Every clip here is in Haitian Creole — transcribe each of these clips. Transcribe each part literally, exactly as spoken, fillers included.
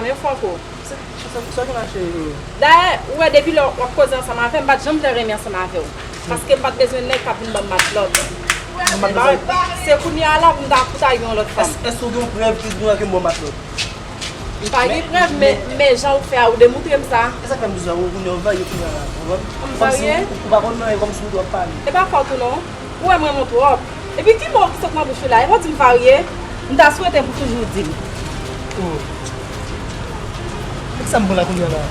Mwen Franco. Sa, sa, sa ki mache, yo? Dayè, ou wè, depi lè w ap koze ansanm avè m, m pa t janm vle renmen ansanm avè w. Paske m pa t bezwen nèg k ap vin ban m matlòt. Ban m matlòt? Se kounye a la pou m ta, pou ta gen yon lòt fanm. Èske, èske w gen yon prèv ki di nou ke m ban w matlòt? M pa gen prèv, men, men jan ou fè a, ou demoutre m sa. E sa k fè m di w sa, ou kounye a, ou varye kounye a la, ou konprann? M varye? Kòmsi ou, ou pa konn anyen, kòmsi ou t ap pale. E pa fòt ou non. Ou wè m renmen w twòp. Epi ki mo ki sot nan bouch ou la? E pa w di m varye? M ta swete pou toujou di m. Oh. Poukisa m pran la kounye a la?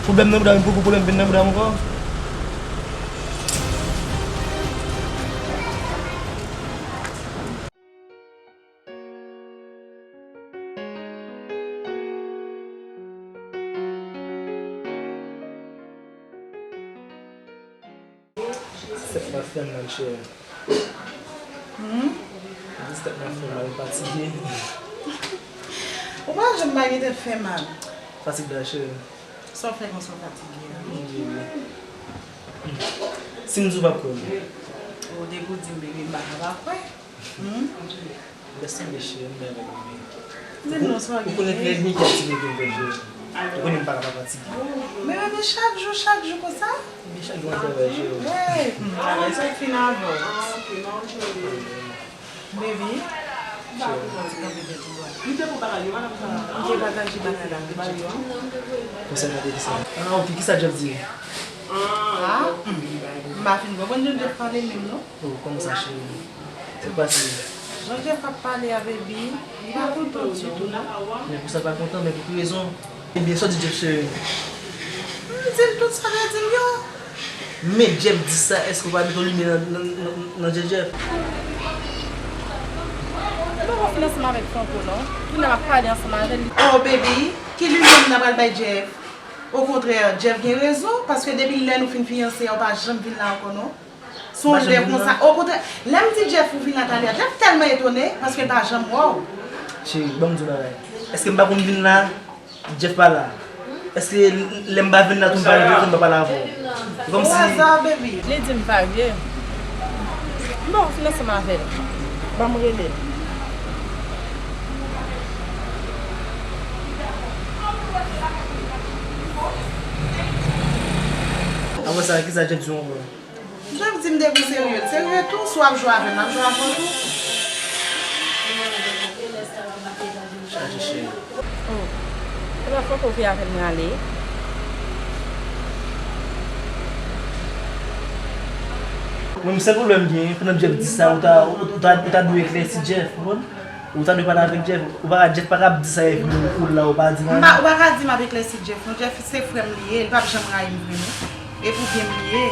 Pwoblèm nan bouda m, pou pwoblèm vin nan bouda m ankò? Tèt la fè m mal, cheri. Hmm? Di tèt la fè m mal, m fatige. Ou pa janm pa gen tèt fè mal. Fatig la, cheri. Sa w fè konsa w fatige a? Wi, wi, wi. Si m di w p ap kwè m. O, depi w di m, bebe, m pa ka pa kwè. Hmm? Lès tann, cheri, m bay avèk bebe. Di m non, sa w gen? Ou konnen trè byen ki aktivite m fè, cheri. Ou konnen m pa ka pa fatige. Men bebe, chak jou, chak jou konsa? Men chak jou m ap travay, cheri. Hey, hmm, bagay sa fin avè w. Baby, m pa kontan ti kanpe tèt ou a. M te pataje bagay la, m te pataje bagay la. Konsènan de kisa? Ah, ok, kisa Jeff di? Ah, hmm. M pa fin konprann jan Jeff pale menm non. Oh, kòman sa, cheri? Sa k pase? Jan Jeff ap pale a, baby, li pa kontan ditou non. Men pou sa l pa kontan, men pou ki rezon? Ebyen, sa w di Jeff, cheri? M di l tout sa l di m yo. Men Jeff di sa, èske w pa mete yon limyè nan, nan, nan, nan je Jeff? M poko fin ansanm avèk Franco non. Kounye a m ap pale ansanm avè l. Oh baby, ki limyè m ta pral bay Jeff? Okontrè, Jeff gen rezon, paske depi lè nou fin fiyanse a, ou pa janm vin la ankò non. Se yon lè konsa. Okontrè, lè m di Jeff ou vin la talè a, Jeff tèlman etone, paske l pa janm wè w. Cheri, ban m di w bagay. Èske m pa konn vin la? Jeff pa la. Èske lè m pa vin la tou m pa rete, m pa pale avè w? Se kòmsi. O aza, baby. Li di m varye. M poko fin ansanm avè l. Ban m rele l. Apre sa, kisa Jeff di w ankò? Jeff di m depi w serye, l serye tou, si w ap jwe avè m, l ap jwe avè w tou. Chaje cheri. Oh, epa fòk ou vin avè m ale. Mwen, m sèl pwoblèm m genyen, pandan Jeff di sa, ou ta, ou, ou ta, ou ta dwe eklèsi Jeff, ou konprann? Ou ta dwe pale avèk Jeff. Ou pa ka, Jeff pa ka ap di sa epi ou la, ou pa di anyen. M pa, ou pa ka di m ap eklèsi Jeff non. Jeff se frè m li ye, li p ap janm rayi m vre non. E pou byen m li ye.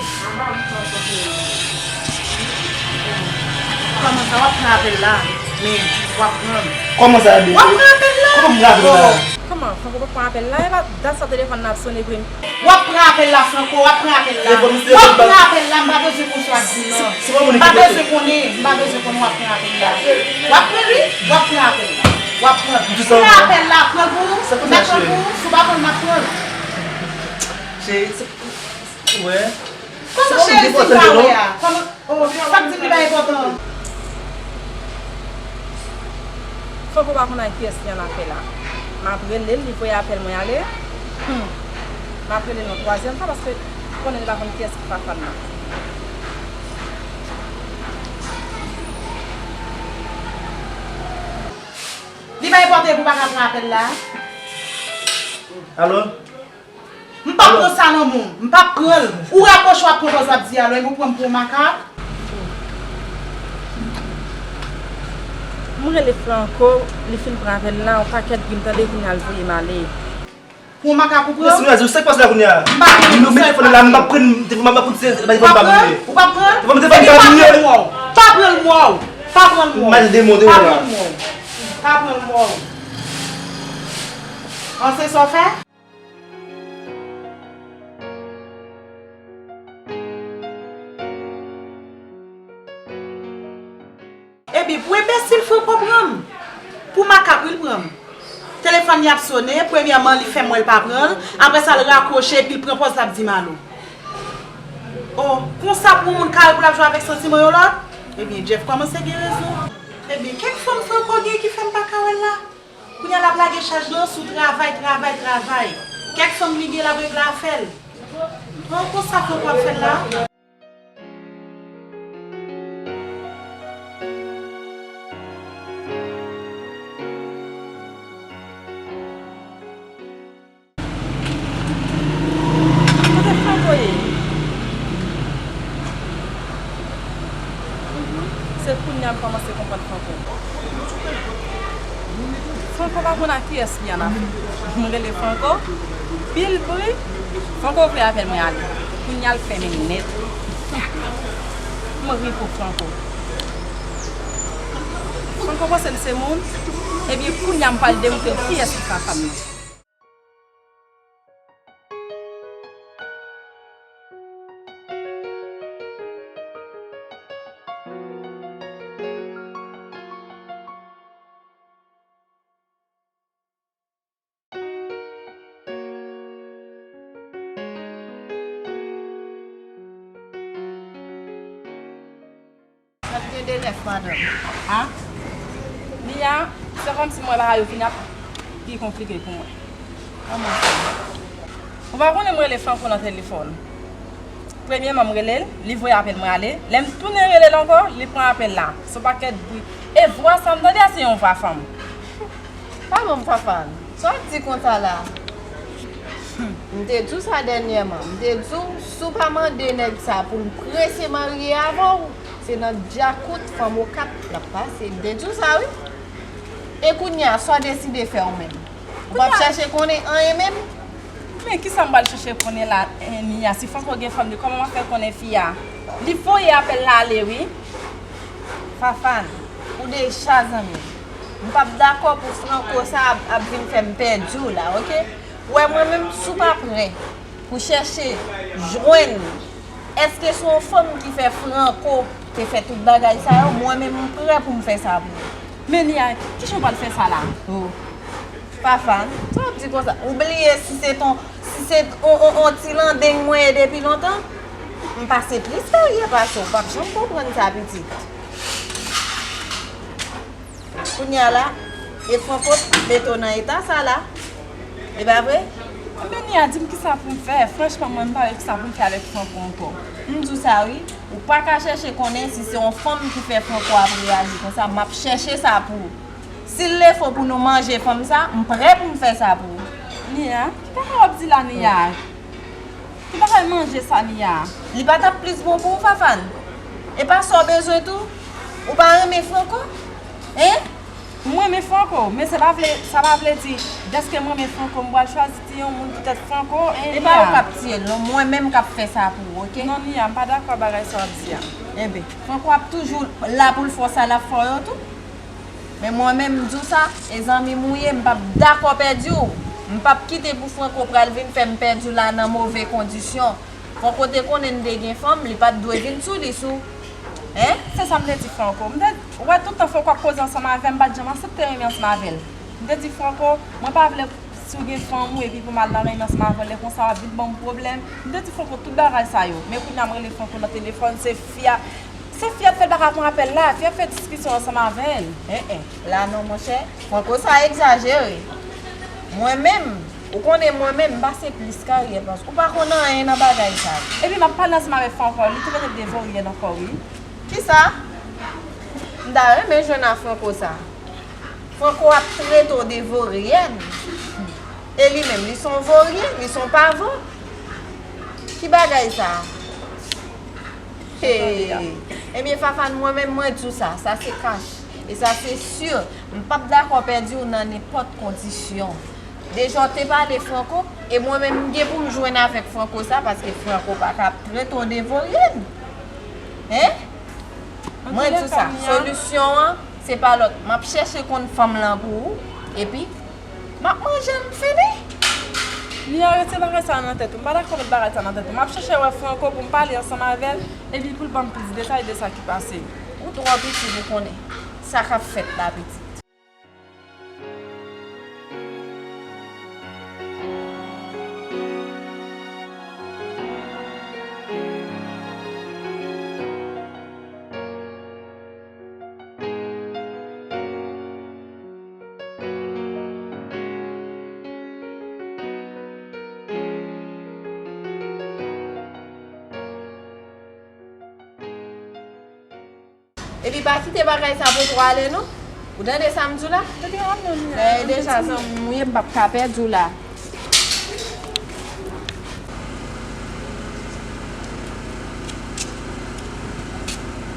Kòman sa w ap pran apèl la? Men, w ap pran l. Kòman sa, bebe? W ap pran apèl la. Kòman m pran apèl la? Oh. Kòman? Fòk ou pa pran apèl la? E pa dat sa telefòn nan ap sone vre. W ap pran apèl la, Franco, w ap pran apèl la. W ap pran apèl la, m pa bezwen konn sa w ap di m nan. M pa bezwen konnen, m pa bezwen konnen w ap pran apèl la. W ap pran li, w ap pran apèl la. W ap pran. Pran apèl la, pran l pou ou. M ap pran l pou ou, si w pa pran l, m ap pran l. Cheri, se, wè. Kòman cheri di sa wè a? Kòman, oh, sa k di m li pa enpòtan? Franco pa konn ak kiyès li annafè la. M ap rele l, li voye apèl mwen ale. Hmm. M ap rele l yon twazyèm fwa paske konnen li pa konn kiyès ki Fafane nan. Li pa enpòtan pou w pa ka pran apèl la? Alo? M p ap pran sa nan men w. M p ap pran l. Ou rapwoche w ap pran pòz w ap di alo, epi w pran m pou yon makak. M rele Franco, li fin pran apèl la, yon pakèt bri m tande, kounye a l voye m ale. Pou yon makak ou pran? Mesye, mesye, sa k pase la kounye a? M pa pran. Nou mete telefòn la, m p ap pran, telefòn m p ap pran, se pa telefòn pa m ye. Ou p ap pran? Telefòn, telefòn pa m ye. Pa pran l mò. Pa pran l mò. Pa pran l mò. Mal demon, demon la. Pa pran l mò. Pa pran l mò. An se sa w fè? Ebyen, pou enbesil Franco pran m. Pou makak, wi, l pran m. Telefòn li ap sone, premyèman, li fè m wè l pa pran l, apre sa, l rakwoche, epi l pran pòz l ap di m alo. O, konsa pou yon moun ka al pou l ap jwe avèk santiman yon lòt? Ebyen, Jeff kòmanse gen rezon. Ebyen, kèk fanm Franco gen ki fè m pa ka wè l la? Kounye a l ap lage chaj lan sou travay, travay, travay. Kèk fanm li gen l ap regle afè l. Bon, konsa Franco ap fè l la? Kote Franco ye? Se kounye a m kòmanse konprann Franco. Franco pa konn ak kiyès li annafè. M rele Franco, pil bri, Franco ouvri apèl mwen ale. Kounye a l fèmen nèt. M ri pou Franco. Franco panse l se moun. Ebyen, kounye a m pral demoute l kiyès ki sa fanm nan. Mwen gen de nèf, madanm. A? Nia, se kòmsi m wè bagay yo vin ap pi konplike pou mwen. Kòman sa? Ou pa konnen m rele Franco nan telefòn. Premyèman, m rele l, li voye apèl mwen ale. Lè m tounen rele l ankò, li pran apèl la. Se yon pakèt bri. E vwa sa m tande a, se yon vwa fanm. Pa ban m Fafane. Sa w ap di konsa la? M te di w sa dènyèman. M te di w, si w pa mande nèg sa pou l prese marye avè w, se nan djakout fanm okat l ap pase. M te di w sa, wi. E kounye a, sa w deside fè w menm? Ou p ap chèche konnen anyen menm? Men kisa m pral chèche konnen la, eh, Nia? Si Franco gen fanm li, kòman m ap fè konnen fi a? Li voye apèl la ale, wi. Fafane, ou deja zanmi m. M p ap dakò pou Franco sa ap, ap vin fè m pèdi w la, oke? Ou wè mwen menm, si w pa prè pou chèche jwenn, èske se yon fanm ki fè Franco te fè tout bagay sa yo? Mwen menm, m prè pou m fè sa pou ou. Men Nia, kijan w pral fè sa la? Oh. Fafane, sa w ap di konsa? Ou bliye si se ton, si se on, on, on ti landeng mwen ye depi lontan? M pase plis karyè pase w, w p ap janm konprann sa, pitit. Kounye a la, e Franco mete w nan eta sa la. E pa vre? Ebyen, Nia, di m kisa pou m fè. Franchman, mwen, m pa wè kisa pou m fè avèk Franco ankò. M di w sa, wi. Ou pa ka chèche konnen si se yon fanm ki fè Franco ap reyaji konsa. M ap chèche sa pou ou. Si l lefo pou nou manje fanm sa, m prè pou m fè sa pou ou. Nia, ki bagay w ap di la, Nia? Ki bagay manje sa, Nia? Li pa t ap plis bon pou ou, Fafane? E pa sa w bezwen tou? Ou pa renmen Franco? Hein? M renmen Franco, men se pa vle, sa pa vle di, dèske m renmen Franco, m pral chwazi tiye yon moun poutèt Franco, hein, Nia? E pa ou k ap tiye l, non, mwen menm k ap fè sa pou ou, oke? Non, Nia, m pa dakò bagay sa w ap di a. Enben, Franco ap toujou la pou l fè w sa l ap fè w yo tou. Men mwen menm, m di w sa, e zanmi m ou ye, m p ap dakò pèdi w. M p ap kite pou Franco pral vin fè m pèdi w la nan move kondisyon. Franco te konnen n te gen fanm, li pa t dwe vin sou li sou. Hein? Se sa m te di Franco. M te, ou wè, tout tan Franco ap koze ansanm avè m, m pa t janm aksepte renmen ansanm avè l. M te di Franco, mwen pa vle si w gen fanm ou epi pou m al nan renmen ansanm avè w, lè konsa w ap vin ban m pwoblèm. M te di Franco tout bagay sa yo. Men kounye a m rele Franco nan telefòn, se fi a, se fi a t fè l pa ka pran apèl la, fi a t fè diskisyon ansanm avè l. En, en, la non, monchè, Franco sa egzajere. Mwen menm, ou konnen mwen menm, m pase plis karyè pase w. Ou pa konn anyen nan bagay sa yo. Epi m ap pale ansanm avèk Franco, li tou rete devoryèn ankò, wi. Kisa? M ta renmen jwenn a Franco sa. Franco ap trete w de voryèn. E li menm, li se yon voryen, li se yon pavon. Ki bagay sa? Hey. Ebyen, Fafane, mwen menm, mwen di w sa, sa se kach. E sa se si, m p ap dakò pèdi w nan nenpòt kondisyon. Deja w te pale Franco, e mwen menm, m gen pou m jwenn avèk Franco sa, paske Franco pa ka ap trete w de voryen. Hein? Mwen di w sa, solisyon an, se pa lòt. M ap chèche konn fanm lan pou ou, epi m ap manje l, m fini. Nia, retire bagay sa nan tèt ou. M pa dakò met bagay sa nan tèt ou. M ap chèche wè Franco pou m pale ansanm avè l, epi pou l ban m plis detay de sa ki pase. Ou twò piti pou konnen sa k ap fèt la, pitit. Epi pa kite bagay sa pote w ale non. Ou tande sa m di w la? Tande a non. Deja zanmi m ou ye, m p ap ka pèdi w la.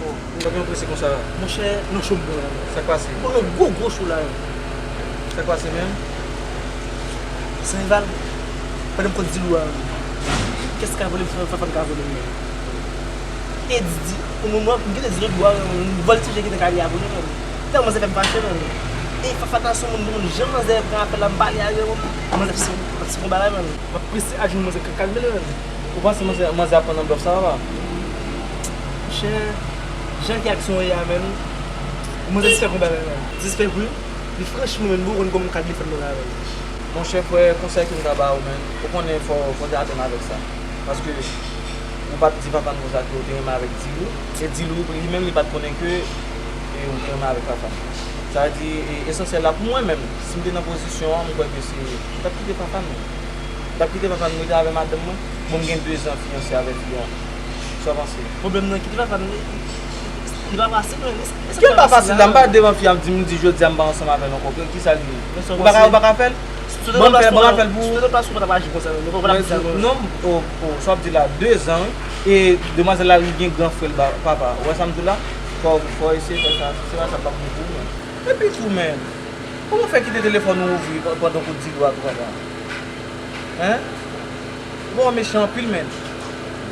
Oh, m pa gen prese konsa. Monchè, nan cho m pran la. Sa k pase? M pran yon gwo gwo cho la. Sa k pase menm? Sanrival, pandan m konn Dilou a, kès ka vole m, Fafan ka vole m menm. E di, di, mwen, mwen, m kite Dilou dwa, m vòltije kite kay li a vole menm. Tèlman manzè fè m fache menm. E Fafan se yon moun, moun, jan manzè pran apèl la, m pale a yo, manzè ap se, ap se konba la menm. M ap prese al jwenn manzè, kalme l menm. Ou panse manzè, manzè ap pran nan blòf sa, papa? Monchè, jan ki aksyon ye a menm, manzè se fè konba la menm. Disrespè wi, li franchman menm, ou konn kòman m ka defann mwen la menm. Monchè frè, konsèy ke m ka ba ou menm, ou konnen fò, fò w te atann avèk sa. Paske ou pa t di papa n konsa ke ou te renmen avèk Dilou, e Dilou li menm li pa t konnen ke, e, ou te renmen avèk papa n. Sa vle di, e, esansyèl la pou mwen menm, si m te nan pozisyon an, m kwè ke se, m t ap kite papa n. M t ap kite papa n rete avè madanm mwen. Bon, m gen de zan fiyanse avèk fi a. Sa w panse? Pwoblèm nan, kite papa n, li pa fasil, men. Kè l pa fasil la, m pa devan fi a, m di, m di jodi a m pa ansanm avè l ankò. Kisa l ye? Ou pa ka, ou pa ka fè l? Ban m fè, ban m fè l pou ou. Sou tout plas ou pa t ap aji konsa non. Non, oh, oh, sa w ap di la, de zan, wi. E demwazèl la li gen gran frè l ba papa. Ou wè sa m di w la? Fò, fò w eseye fè sa. Si se pa sa, l p ap bon pou ou menm. Epi tou, menm, kòman w fè kite telefòn ou ouvri pa-, pandan w kout Dilou a tou papa? Hein? Bon, mechan anpil, menm.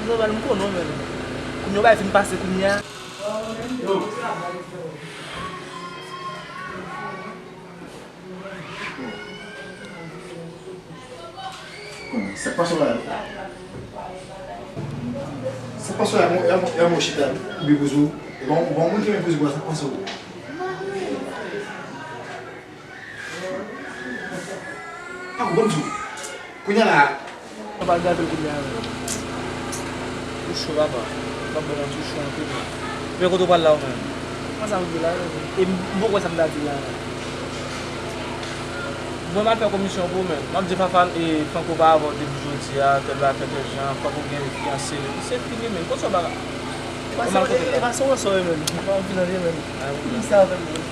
Global, m konnen w, menm. Kounye a w bay fin pase kounye a. Sa k pase w la? Sa k pase w la? Yon, yon, yon moun chita, ou byen poze w. E bon, bon, moun ki byen poze w la, sa k pase w? Pako, ban m di w. Kounye a la. Mwen pa gade l kounye a menm. Ou cho papa. M ap ba w manti, ou cho anpil menm. Men kote w pral la ou menm? Mwen sa m vle la menm. E m poko wè sa m ta di la menm. Mwen m al fè komisyon pou ou menm. M ap di Fafan e Franco pa avè w depi jodi a, tèl bagay fè tèl jan, Franco gen fiyanse li. Se fini menm. Kote w pral la? E pa se w wè sa menm. Mwen pa anvi nan li menm. Sa avè m menm.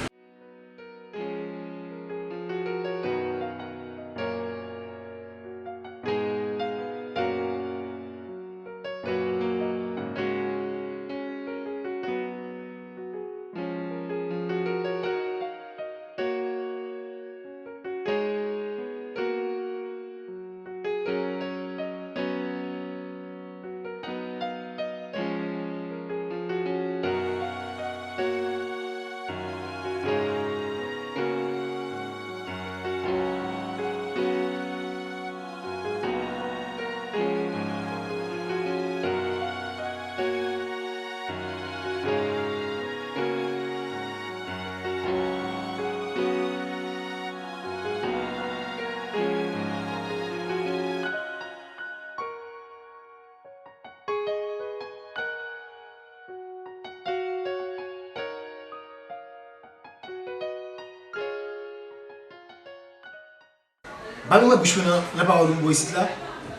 Ba nou wè bouch mwen nan, nan pawòl ou bò isit la.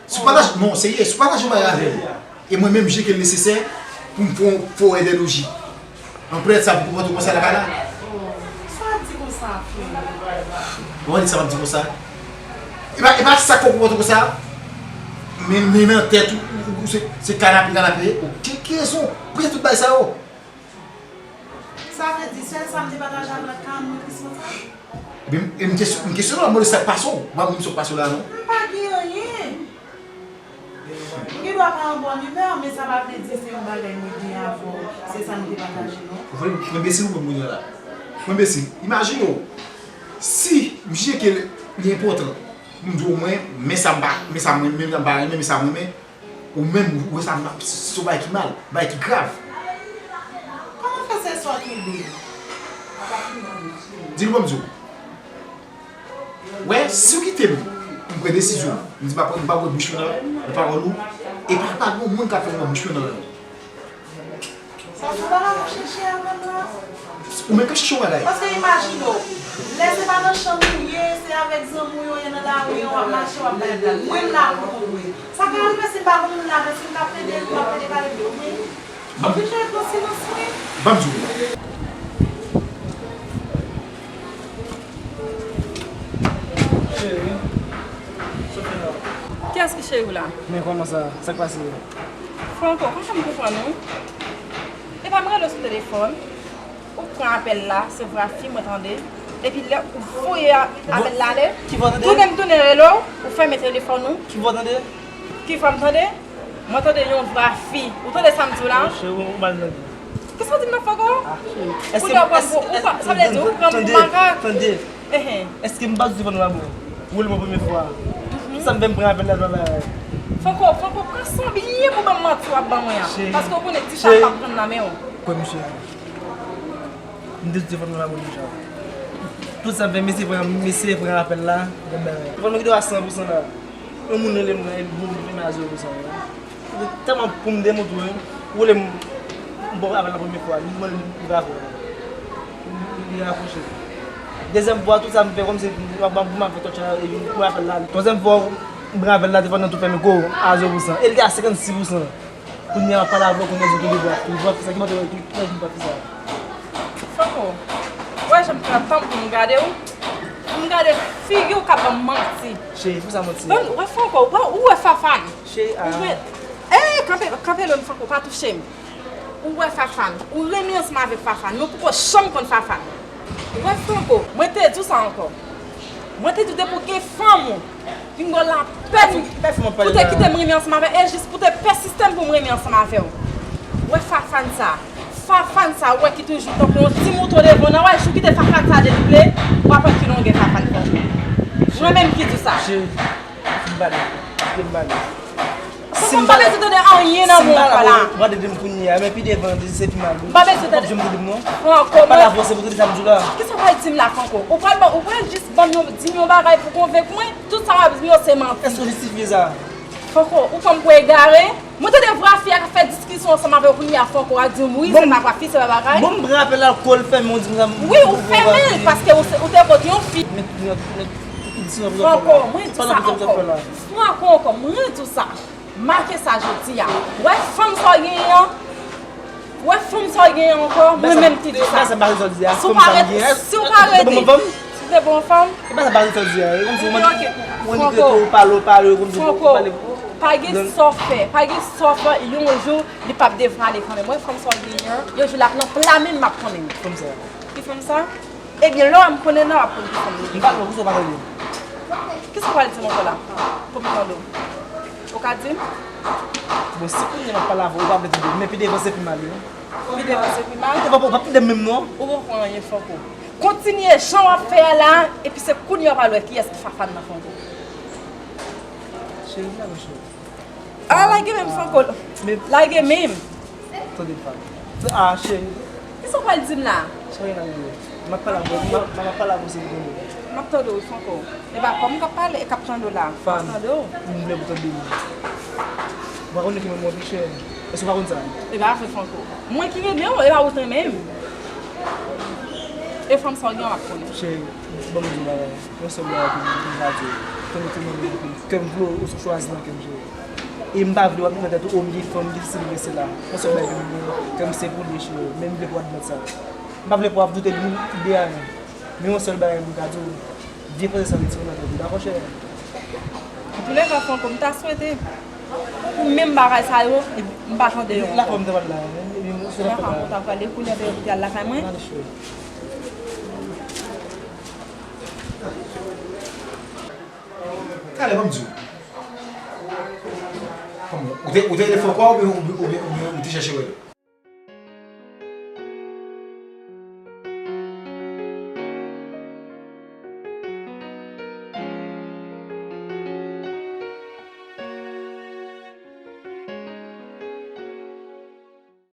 Si w pataje, non, serye, si w pataje yon bagay avè m, e mwen menm, je ke l nesesè pou m fè yon fo entèloji. Anprèt sa pou konpòte w konsa lakay la. Sa w ap di konsa, frè? Ou konn sa w ap di konsa? E pa, e pa sa k fè w konpòte w konsa. Men, men nan tèt ou, ou, ou se, se kanape, kanape. Ki, ki rezon? Pou tout bagay sa yo. Sa vle di, sèl sa m te pataje avèk Carmen Christmas la? Ebyen, m, m kesyon-, m kesyone w, m mande sa k pase w. M pa konn sa k pase w la, non. M pa gen anyen. M gen dwa pa an bòn imè, men sa pa vle di se yon bagay mwen gen avè w, se sa n te pataje, non. Ou vle, ou enbesil ou menm kounye a la? Ou enbesil. Imajine w, si m jije ke li enpòtan, m di w omwen, men sa m pa, men sa mwen, men sa m pa renmen, men sa mwen renmen, ou menm, ou wè sa, se yon bagay ki mal, bagay ki grav. Kòman fè se sa w kenbe? Di l ban m di w. Wè, si w kite m, m pran desizyon. M di m pa, m pa wè bouch mwen nan, nan pawòl ou. E pa, pa gen moun k ap fè m wè bouch mwen nan. Sa se pa la pou chèche a menm la. Ou menm k ap chèche yon bagay. Paske imajine w, lè se pa nan chanm ou ye, se avèk zanmi w yo ye nan lari an, w ap mache, w ap bay blag. Mwen m la pou mwen. Sa ka rive si m pa gen moun la, men si m t ap plede ri, m ap plede pale pou mwen. Ban m, oblije ret nan silans mwen. Ban m di w. Èske cheri w la? Men kòman sa? Sa k pase? Franco, kòman m konprann ou? Epa m rele w sou telefòn. Ou pran apèl la, se vwa fi mwen tande. Epi lè ou voye a- apèl la ale, ki vwa tande? Tounen m tounen rele w, ou fèmen telefòn ou. Ki vwa tande? Ki vwa m tande? Mwen tande yon vwa fi. Ou tande sa m di w la? Cheri, ou mal tande. Kisa w di m nan Franco? Ah, cheri. Kounye a w pran m pou, ou pa, sa vle di ou pran m pou makak? Tande, tande. Ehe. Èske m pa sou telefòn nan la bò? Ou rele mwen premye fwa. Sa m fè m pran apèl la, l pa bay. Franco, Franco, pran san byen pou ban m manti w ap ban mwen an. Cheri. Paske w konnen di sa m p ap pran nan men w. Kwè m, cheri. M te sou telefòn nan la bò deja. Tout sa m fè, m eseye pran, m eseye pran apèl la, l ap bay. Telefòn mwen kite w a san pou san la. Yon moun rele m nan, epi m fèmen a zewo pou san. Tèlman pou m demontre w, ou rele m, m ba w apèl la premye fwa, li mande m, li pa kwè. Li rakwoche. Dezyèm fwa, tout sa m fè kòmsi m ap, m ap fè tòt chay, epi m pran apèl la. Twazyèm fwa, m pran apèl la, telefòn nan tou fèmen, go, a zewo pou san. E li te a senkannsis pou san. Kounye a, m ap pale avè w, kounye a, di w tande vwa fi. Vwa fi sa, ki mande w, ki lè di m vwa fi sa? Franco, ou wè jan m pran tan m pou m gade w? Pou m gade figi w k ap ban m manti. Cheri, pou sa manti a? Bon, ou wè Franco, ou wè, ou wè Fafane? Cheri, ah. Ou wè, eh, kanpe, kanpe lwen m Franco, pa touche m. Ou wè Fafane, ou renmen ansanm avèk Fafane, men ou poko janm konn Fafane. Ou wè Franco, mwen te di w sa ankò. Mwen te di w depi w gen fanm ou, pinga w lapèn pou te kite m renmen ansanm avè w, e jis pou te pèsiste m pou m renmen ansanm avè w. Ou wè Fafane sa, Fafane sa, ou wè ki toujou tankou yon ti mouton devan w nan, wè jou kite Fafane sa delivre, w ap wè ki longè Fafane fè. Mwen menm ki di w sa. Fin pale. Fin pale. Si m pa bezwen tande anyen nan men w ankò la. Ou pa tande m kounye a, men pi devan, se pi mal. M pa bezwen tande. Ou p ap janm tande m non. Franco, pa la fòse pou tande sa m di w la. Kisa w pral di m la, Franco? Ou pral ban, ou pral jis ban m yon, di m yon bagay pou konvenk mwen? Tout sa w ap di m yo se manti. Èske w jistifye sa? Franco, ou pran m pou egare? Mwen tande vwa fi a k ap fè diskisyon ansanm avè w kounye a, Franco, w ap di m wi, se pa vwa fi, se pa bagay. Bon, m pran apèl la, kò l fèmen, ou di m sa. Wi, ou fèmen l, paske ou se, ou te pote yon fi. Franco, mwen di w sa ankò. Franco ankò, mwen di w sa. Make sa jodi a. Wè fanm sa w genyen an. Wè fanm sa w genyen an ankò. Mwen menm ki di sa. Si w pa rete, si w pa rete. Si w te bon fanm. E pa sa pa sa di a. E kòmsi ou rentre tou, ou pale, ou pale, ou kòmsi ou pale. Pa gen sa w fè. Pa gen sa w fè. Yon jou, li p ap devwale kanmenm. Wè fanm sa w genyen an. Yon jou, l ap nan pla men m, m ap konnen. Fanm sa. Ki fanm sa? Ebyen, lè w wè m konnen nan, w ap konn ki fanm li ye. M pa konn, kisa w pa tande? Kisa w pral di m ankò la? Pou m tande w. Ou ka di m? Bon, si kounye a m ap pale avè w, ou pa vle tande m, men pi devan se pi mal, wi. Pi devan se pi mal? Pi devan, ou p ap tande m menm non. Ou poko anyen, Franco. Kontinye jan w ap fè a la, epi se kounye a w pral wè kiyès ki Fafane nan Franco. Cheri, lage cheri. Ah, lage men m Franco. Lage men m. Tande pa. Ah, cheri. Kisa w pral di m la? Cheri, lage men m. M ap pale avè w, m ap, m ap pale avè w, se pou tande. M ap tande w, Franco. E pa kò m k ap pale, k ap tande w la. M ap tande w. M vle pou tande m. Ou pa konnen ki moun mwen pi chè. Èske ou pa konn sa? E pa vre, Franco. Mwen ki renmen w, e pa ou t renmen m. E fanm sa w gen an, m ap konnen. Cheri, ban m di w bagay. Yon sèl bagay pou m, pou m ka di w. Tande tou mwen, kè m vle w, ou chwazi nan kè m, cheri. E m pa vle w ap di nan tèt ou, o, m gen fanm, m gen sesi, m gen sela. Yon sèl bagay ke m gen, kè m se pou li, cheri. Men m vle pou w admèt sa. M pa vle pou w ap doute de, de anyen. Men yon sèl bagay pou m ka di w, vye panse sa retire nan tèt ou, dakò, cheri? Antoulèka, Franco, m ta swete pou menm bagay sa yo, m pa tande yo ankò. Lakòm te bat la, men, men, se lakòm la. Franco, ta prale kounye a, te al lakay mwen. Talè, ban m di w. Ou te, ou te rele Franco oubyen, oubyen, oubyen, oubyen ou te chèche wè l?